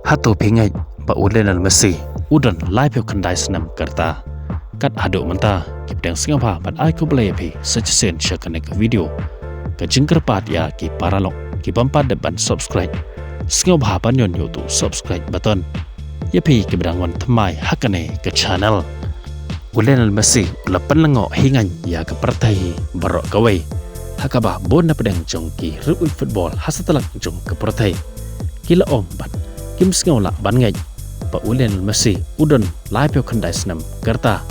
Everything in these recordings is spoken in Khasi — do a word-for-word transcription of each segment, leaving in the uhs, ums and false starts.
Hato phi ngeit ba u Lionel Messi u don laiphew khyndai snem ka rta? Kat haduh mynta, ki pdiang sngewbha ban ai khublei ïa phi sa shisien sha kane ka video. Ka jingkyrpad ïa ki paralok ki bym pat dep ban subscribe, sngewbha ban ñion ïa uto u subscribe button. Ïa phi kiba dang wan thymmai ha kane ka channel. U Lionel Messi u la pynlyngngoh hi ngaiñ ïa ka pyrthei baroh kawei, ha kaba bun na pdeng jong ki riewwait football ha satlak jong ka pyrthei ki la ong bad kim sngew lah ban ngeit ba u Lionel Messi u don laiphew khyndai snem ka rta,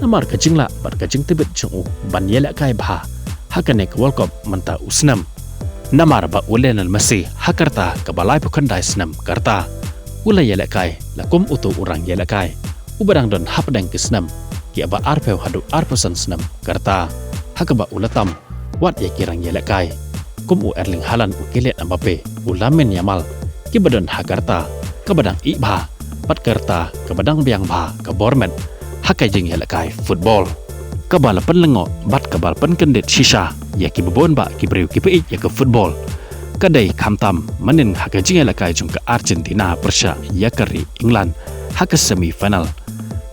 namar ka jinglah bad ka jingtbit jong u ban ïalehkai bha ha kane ka World Cup mynta u snem. Namar ba u Lionel Messi ha ka rta kaba laiphew khyndai snem ka rta, u la ïalehkai la kum uto u rangïalehkai uba dang don hapdeng ki snem kiba arphew haduh arphew san snem ka rta, ha kaba u la tam wat ïa ki rangïalehkai kum u Erling Haaland, u Kylian Mbappe, u Lamine Yamal, kiba don ha ka rta kaba dang ih bha bad ka rta kaba dang biang bha ka bor met ha ka jingïalehkai football, kaba la pynlyngngoh bad kaba la pynkyndit shisha ïa kiba bun bah ki briew kiba ïeit ïa ka football. Ka dei khamtam mynhynnin ha ka jingïalehkai jong ka Argentina pyrshah ïa ka ri England ha ka semi final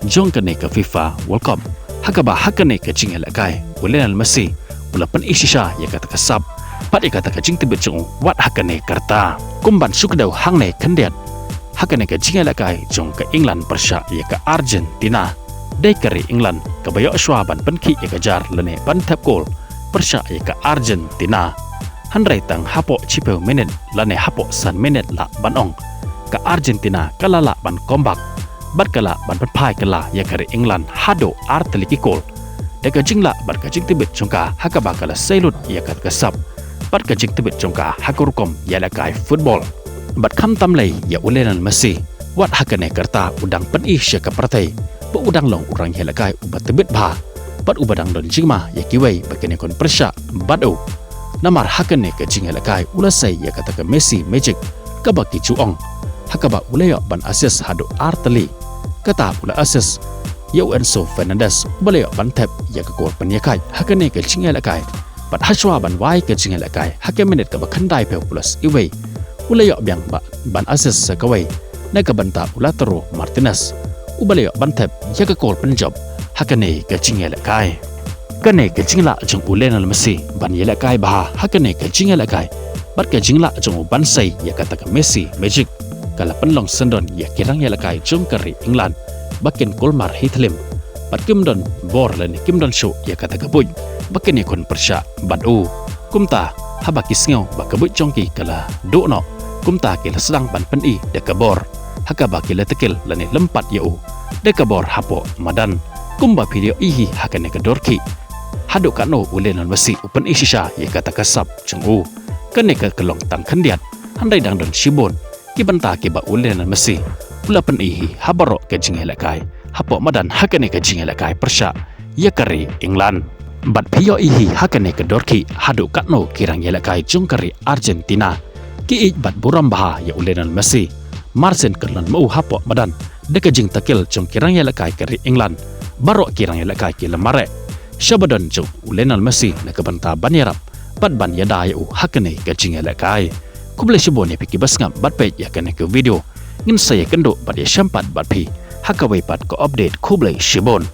jong kane ka FIFA World Cup, ha kaba ha kane ka jingïalehkai u Lionel Messi u la pyni shisha ïa kata ka sap bad ïa kata ka jingtbit jong u wat ha kane ka rta. Kum ban shu kdew hangne khyndiat, ha kane ka jingïalehkai jong ka England pyrshah ïa ka Argentina, dei ka ri England kaba ïoh shuwa ban pynkhih ïa ka jar lane ban thep kol pyrshah ïa ka Argentina. Hynrei tang hapoh shiphew minit lane hapoh san minit lah ban ong, ka Argentina ka la lah ban comeback bad ka lah ban pynphai kylla ïa ka ri England haduh ar tylli ki kol da ka jinglah bad ka jingtbit jong ka, ha kaba ka la sei lut ïa kata ka sap bad ka jingtbit jong ka ha ka rukom ïalehkai football. Bad khamtam lei ïa u Lionel Messi, wat ha kane ka rta u dang pyni sha ka pyrthei ba u dang long u rangïalehkai uba tbit bha bad uba dang don jingma ïa kiwei ba kin ïakhun pyrshah bad u. Namar ha kane ka jingïalehkai u la sei ïa kata ka Messi magic kaba ki ju ong, ha kaba u la ïoh ban assist haduh ar tylli. Kata u la assist ïa u Enzo Fernandez uba la ïoh ban thep ïa ka kol pynïakhait ha kane ka jingïalehkai. Bad hashwa ban wai ka jingïalehkai ha ka minit kaba khyndaiphew plus iwei, u la ïoh biang ba ban assist sa kawei na ka bynta u Lautaro Martinez uba la ïoh ban thep ïa ka kol pynjop ha kane ka jingïalehkai. Kane ka jinglah jong u Lionel Messi ban ïalehkai bha ha kane ka jingïalehkai bad ka jinglah jong u ban sei ïa kata ka Messi magic ka la pynlong syndon ïa ki rangïalehkai jong ka ri England ba kin kulmar hi thlem bad kim don bor lane kim don shuh ïa kata ka buit ba kin ïakhun pyrshah bad u. Kumta haba ki sngew ba ka buit jong ki ka la duh noh, kumta ki la sdang ban pyni da ka bor, ha kaba ki la tkhil lane lympat ïa u da ka bor hapoh madan. Kumba phi ïohi hi ha kane ka dur khih, haduh katno u Lionel Messi u pyni shisha ïa kata ka sap jong u. Kane ka long tang khyndiat, hynrei dang don shibun ki bynta kiba u Lionel Messi u la pyni hi ha baroh ka jingïalehkai hapoh madan ha kane ka jingïalehkai pyrshah ïa ka ri England. Bad phi ïohi hi ha kane ka dur khih haduh katno ki rangïalehkai jong ka ri Argentina ki ïeit bad burom bha ïa u Lionel Messi. Marsien ka la leit ma u hapoh madan da ka jingtkhil jong ki rangïalehkai ka ri England. Baroh ki rangïalehkai ki la mareh sha ba don jong u Lionel Messi na ka bynta ban ïarap bad ban ïada ïa u ha kane ka jingïalehkai. Khublei shibun ïa phi kiba sngap bad peit ïa kane ka video. Ngin sa ïakynduh bad ïashem pat bad phi ha kawei pat ka update. Khublei shibun.